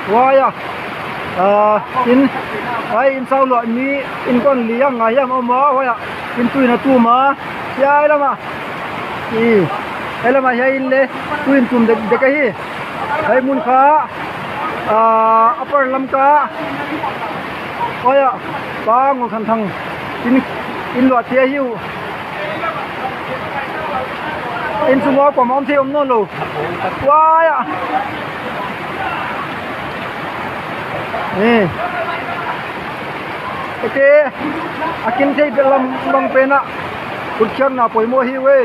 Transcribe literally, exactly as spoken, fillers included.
Huai a, ah, in, ai, in sau lua mi, in kon li ang ngai hiam ama, huai a, in tui na tu ma, hiai lama. I, hiai lama hiai in le, tui in tum dek, dek ahi. Hiai mun kha, ah, Upper Lamka, huai a, Pa Ngolkhanthang, in, in lua te ahiu. In sung a kom om thei om naw lo. Huai a. Ni. Ete. A kin thei bel lam bang pen a. Kut khian na poimoh hi ve.